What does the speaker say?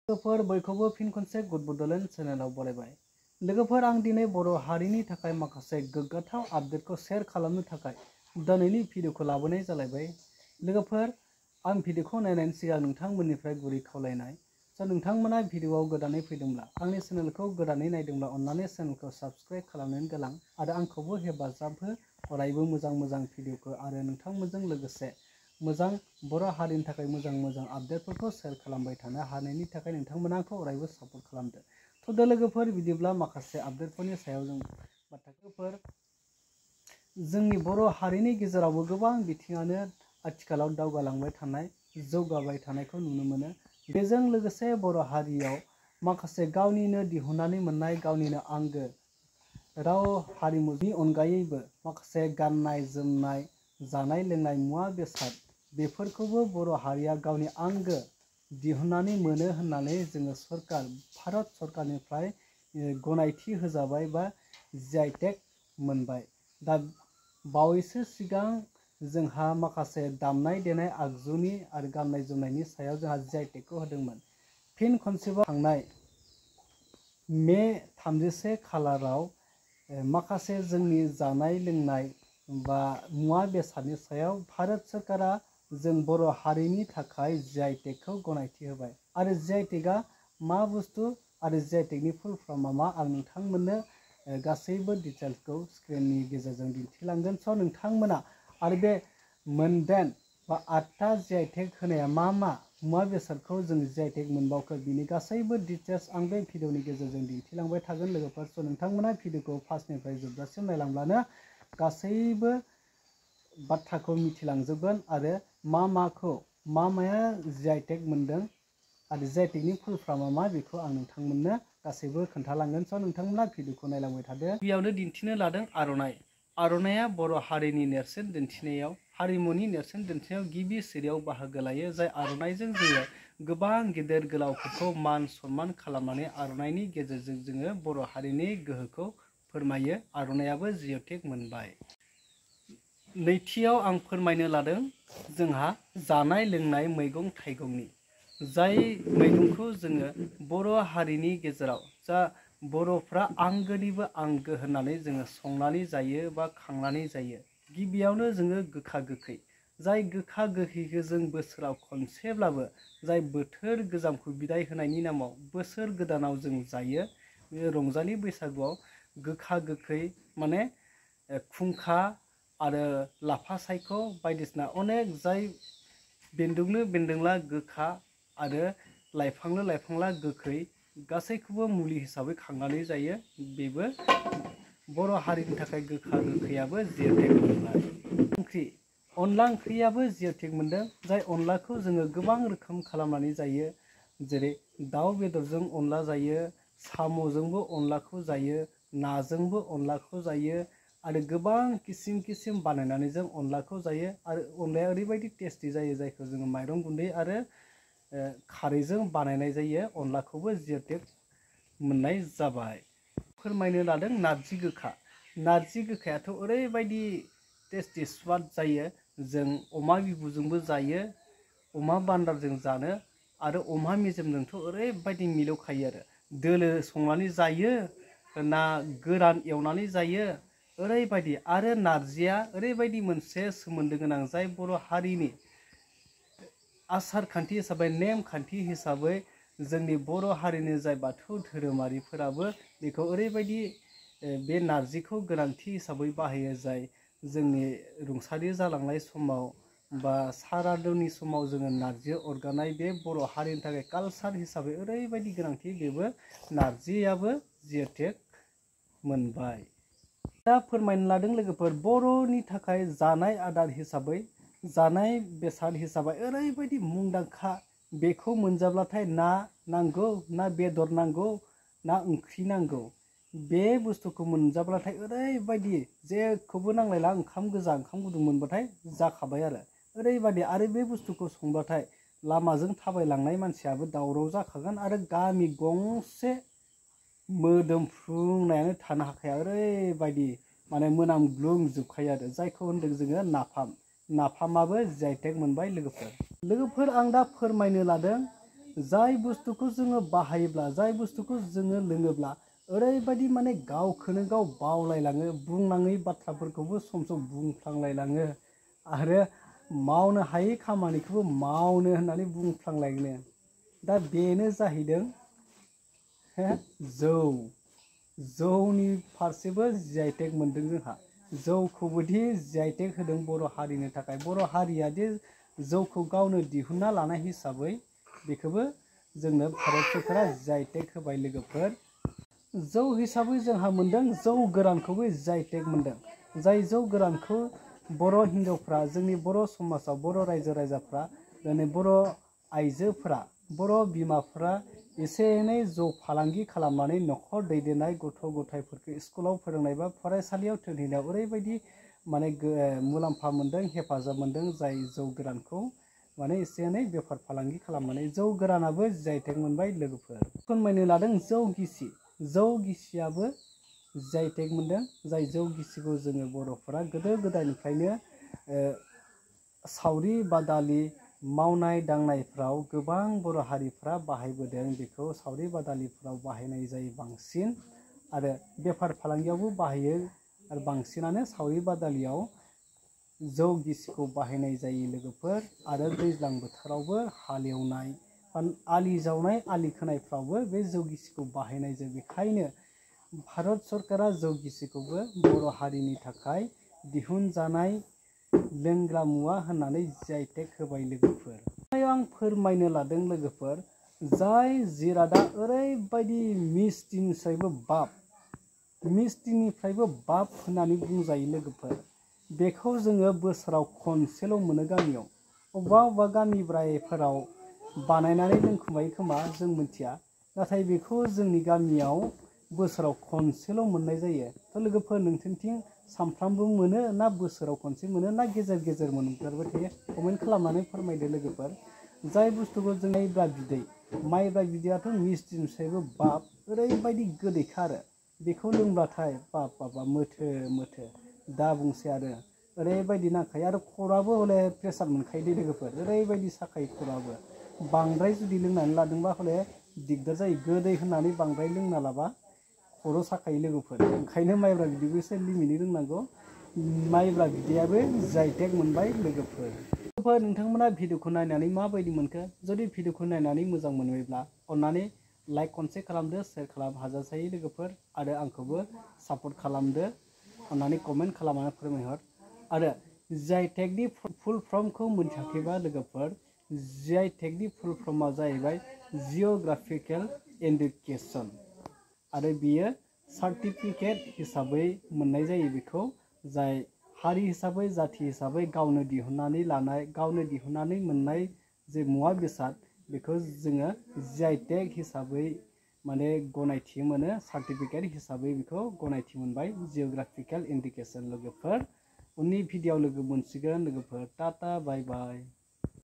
लोगोफोर बयखौबो फिन खनसे गुड बड'लेण्ड चेनेलाव बरायबाय। लोगोफोर आं दिनै बर' हारिनि थाखाय माखासे गोग्गाथाव आपडेटखौ शेयार खालामनो थाखाय दिनैनि भिडिअखौ लाबोनाय जालायबाय। लोगोफोर आं भिडिअखौ नायनायनि सिगां नोंथांमोननिफ्राय गुरै खावलायनाय नोंथांमोना भिडिअआव गोदानै फैदोंब्ला आंनि चेनेलखौ गोदानै नायदोंब्ला अन्नानै चेनेलखौ साबस्क्राइब खालामनानै गालां आरो आंखौबो हेफाजाब हो अरायबो मोजां भिडिअखौ आरो नोंथांमोनजों लोगोसे मोजां बर' हारिनि थाखाय मोजां आपडेटफोरखौ शेयार खालामबाय थानो हानायनि थाखाय नोंथांमोना आंखौ अरायबो सापर्ट खालामदो। थ' लोगोफोर बिदिब्ला माखासे आपडेटफोरनि सायाव जों बाथ्राफोर जोंनि बर' हारिनि गेजेरावबो गोबां बिथिङानो आथिखालाव दावगालांबाय थानाय जौगाबाय थानायखौ नुनो मोनो। बेजों लोगोसे बर' हारियाव माखासे गावनिनो दिहुननानै मोननाय गावनिनो आंगो राव हारिमुनि अनगायैबो माखासे गाननाय जोमनाय जानाय लोंनाय मुवा बेसाद बेफोरखौबो बर' हारिया गावनि आंगो दिहुननानै मोनो होननानै जोङो भारत सरकारनिफ्राय गनायथि होजाबाय बा GI/टेग मोनबाय। दा बावैसो सिगां जोंहा माखासे दामनाय देनाय आगजुनि आरो गाननाय जोमनायनि सायाव जोंहा GI/टेगखौ होदोंमोन। फिन खनसेबाव थांनाय मे 31 खालाराव माखासे जोंनि जानाय लोंनाय बा मुवा बेसादनि सायाव भारत सरकारा जों बर' हारिनि थाखाय GI/टेगखौ गनायथि होबाय। आरो GI/टेगआ मा बुस्थु आरो GI/टेगनि फुल फर्मआ मा आं नोंथांमोननो गासैबो डिटेल्सखौ स्क्रिननि गेजेरजों दिन्थिलांगोन। स' नोंथांमोना आरो बे मोनदाइन बा 8था GI/टेग होनाया मा मुवा बेसादखौ जों GI/टेग मोनबावखो बिनि गासैबो डिटेल्स आं बे भिडिअनि गेजेरजों दिन्थिलांबाय थागोन लोगोफोर। स' नोंथांमोना भिडिअखौ फार्स्टनिफ्राय जोबजासिम नायलांब्लानो गासैबो बाथ्राखौ मिथिलांजोबगोन आरो माया GI/टेग मोनदों आरो GI/टेगनि फुल फर्मआ मा बेखौ आं नोंथांमोननो गासैबो खोन्थालांगोन। स' नोंथांमोना भिडिअखौ नायलांबाय थादो। गिबियावनो दिन्थिनो लादों आर'नाइ। आर'नाइया बर' हारिनि नेरसोन दिन्थिनायाव हारिमुनि नेरसोन दिन्थिनायाव गिबि सिरियाव बाहागो लायो। जाय आर'नाइजों जोङो गोबां गेदेर गोलावफोरखौ मान सनमान खालामनानै आर'नाइनि गेजेरजों जोङो बर' हारिनि गोहोखौ फोरमायो। आर'नाइयाबो GI/टेग मोनबाय। नैथियाव आं फोरमायनो लादों जोंहा जानाय लोंनाय मैगं थाइगंनि जाय मैगंखौ जोङो बर' हारिनि गेजेराव जा बर'फ्रा आंगोनिबो आंगो होननानै जोङो संनानै जायो बा खांनानै जायो। गिबियावनो जोङो गोखा गोखै जाय गोखा गोखैखौ जों बोसोराव खनसेब्लाबो जाय बोथोर गोजामखौ बिदाय होनायनि नामाव बोसोर गोदानाव जों जायो। बे रंजालि बैसागुआव गोखा गोखै माने खुंखा आरो लाफा सायख' बायदिसिना अनेक जाय बेन्दोंनो बेन्दोंला गोखा आरो लाइफांनो लाइफांला गोखै गासैखौबो मुलि हिसाबै खांनानै जायो। बेबो बर' हारिनि थाखाय गोखा गोखैयाबो GI/टेग मोनबाय। अनला ओंख्रियाबो GI/टेग मोनदों। जाय अनलाखौ जोङो गोबां रोखोम खालामनानै जायो। जेरै दाउ बेदरजों अनला जायो, साम'जोंबो अनलाखौ जायो, नाजोंबो अनलाखौ जायो आरो गोबां किसिम बानायनानै जों अनलाखौ जायो। आरो अनलाया ओरैबायदि टेस्टि जायो जायखौ जोङो माइरं गुन्दै आरो खारैजों बानायनाय जायो। अनलाखौबो GI/टेग मोननाय जाबाय। फोरमायनो लादों नारजि गोखा। नारजि गोखायाथ' ओरैबायदि टेस्टि स्वाद जायो। जों अमा बिबुजोंबो जायो, अमा बान्दारजों जानो आरो अमा मेजेमजोंथ' ओरैबायदि मिलौखायो आरो दोलो संनानै जायो ना गोरान एवनानै जायो ओरैबायदि। आरो नारजिया ओरैबायदि मोनसे सोमोन्दो गोनां जाय बर' हारिनि आसार खान्थि हिसाबै नेमखान्थि हिसाबै जोंनि बर' हारिनि जाय बाथौ धोरोमारिफोराबो बेखौ ओरैबायदि बे नारजिखौ गोनांथि हिसाबै बाहायो। जाय जोंनि रुंसारि जालांनाय समाव बा सारादुनि समाव जोङो नारजि अरगानाय बे बर' हारिनि थाखाय कालसार हिसाबै ओरैबायदि गोनांथि। बेबो नारजियाबो GI/टेग मोनबाय। दा फोरमायनो लादों लोगोफोर बर'नि थाखाय जानाय आदार हिसाबै जानाय बेसाद हिसाबै ओरैबायदि मुंदांखा बेखौ मोनजाब्लाथाय ना नांगौ, ना बेदर नांगौ, ना ओंख्रि नांगौ। बे बुस्थुखौ मोनजाब्लाथाय ओरैबायदि जेखौबो नांलायला ओंखाम गोजा ओंखाम गुदुं मोनबाथाय जाखाबाय आरो ओरैबायदि। आरो बे बुस्थुखौ संबाथाय लामाजों थाबायलांनाय मानसियाबो दावराव जाखागोन आरो गामि गंसे मोदोमफ्रुनायानो थानो हाखाया ओरैबायदि माने मोनामग्लुंजोबखायो आरो जायखौ होनदों जोङो नाफाम। नाफामाबो GI/टेग मोनबाय लोगोफोर। आं दा फोरमायनो लादों जाय बुस्थुखौ जोङो बाहायोब्ला जाय बुस्थुखौ जोङो लोङोब्ला ओरैबायदि माने गावखौनो गाव बावलायलाङो बुंनाङै बाथ्राफोरखौबो सम सम बुंफ्लांलायलाङो आरो मावनो हायै खामानिखौबो मावनो होननानै बुंफ्लांलायनो दा बेनो जाहैदों जौनि फारसेबो जि आइ टेग मोनदों जोंहा जौखौबोदि जि आइ टेग होदों बर' हारिनि थाखाय बर' हारियादि जौखौ गावनो दिहुनना लानाय हिसाबै बेखौबो जोंनो भारत सरकारा जि आइ टेग होबाय लोगोफोर जौ हिसाबै जोंहा मोनदों जौ गोरानखौबो जि आइ टेग मोनदों जाय जौ गोरानखौ बर' हिन्जावफ्रा जोंनि बर' समाजाव बर' रायजो राजाफ्रा दिनै बर' आइजोफोरा बर' बिमाफ्रा एसे एनै जौ फालांगि खालामनानै न'खर दैदेननाय गथ' गथायफोरखौ स्कुलाव फोरोंनाय बा फरायसालियाव दोनहैनायाव ओरैबायदि माने मुलाम्फा मोनदों हेफाजाब मोनदों जाय जौ गोरानखौ माने एसे एनै बेफार फालांगि खालामनानै जौ गोरानाबो जि आइ टेग मोनबाय लोगोफोर फोरमायनो लादों जौ गिसियाबो जि आइ टेग मोनदों जाय जौ गिसिखौ जोङो बर'फोरा गोदो गोदायनिफ्रायनो सावरि बादालि मावनाय दांनायफ्राव गोबां बर' हारिफ्रा बाहायबोदों बेखौ सावरि बादालिफ्राव बाहायनाय जायो बांसिन आरो बेफार फालांगियावबो बाहायो आरो बांसिनानो सावरि बादालियाव जौ गिसिखौ बाहायनाय जायो लोगोफोर आरो दैज्लां बोथोरावबो हालेवनाय आलि जावनाय आलि खोनायफ्रावबो बे जौ गिसिखौ बाहायनाय जायो बेखायनो भारत सरकारा जौ गिसिखौबो बर' हारिनि थाखाय दिहुनजानाय लोंग्रा मुवा होननानै जि आइ टेग होबाय लोगोफोर आं फोरमायनो लादों लोगोफोर जाय जिरादा ओरैबायदि मिस्टिनिफ्रायबो बाब होननानै बुंजायो लोगोफोर बेखौ जोङो बोसोराव खनसेल' मोनो गामियाव अबेबा गामि बोराइफोराव बानायनानै लोंखुमायो खोमा जों मिथिया नाथाय बेखौ जोंनि गामियाव बोसोराव खनसेल' मोननाय जायो थ' लोगोफोर नोंथांथिं सानफ्रामबो मोनो ना बोसोराव खनसे मोनो ना गेजेर गेजेर मोनबाय थायो कमेन्ट खालामनानै फोरमायदो लोगोफोर जाय बुस्थुखौ जों माइब्रा बिदैयाथ' मिस्टिनिफ्रायबो बाब ओरैबायदि गोदैखा आरो बेखौ लोंब्लाथाय बाब मोथो दा बुंसै आरो ओरैबायदि नांखायो आरो खर'आबो हले प्रेसार मोनखायो दे लोगोफोर ओरैबायदि साखायो खर'आबो बांद्राय जुदि लोंनानै लादोंबा हले दिगदार जायो गोदै होननानै बांद्राय लोंना लाबा खर' साखायो लोगोफोर ओंखायनो माइब्रा बिदैखौ एसे लिमिटनि लोंनांगौ माइब्रा बिदैयाबो जि आइ टेग मोनबाय लोगोफोर नोंथांमोना भिडिअखौ नायनानै माबायदि मोनखो जुदि भिडिअखौ नायनानै मोजां मोनोब्ला अन्नानै लाइक खनसे खालामदो शेयार खालाम हाजासे लोगोफोर आरो आंखौबो सापर्ट खालामदो अन्नानै कमेन्ट खालामनानै फोरमायहर आरो जि आइ टेगनि फुल फर्मखौ मोनथियाखैबा लोगोफोर जि आइ टेगनि फुल फर्मआ जाहैबाय जिअ'ग्राफिकेल इन्डिकेसन आरो बियो सार्टिफिकेट हिसाबै मोननाय जायो बेखौ जाय हारि हिसाबै जाथि हिसाबै गावनो दिहुननानै मोननाय जे मुवा बेसाद बेखौ जोङो जि आइ टेग हिसाबै माने गनायथि मोनो सार्टिफिकेट हिसाबै बेखौ गनायथि मोनबाय जिअ'ग्राफिकेल इन्डिकेसन लोगोफोर उननि भिडिअआव लोगो मोनसिगोन लोगोफोर टाटा बाय बाय।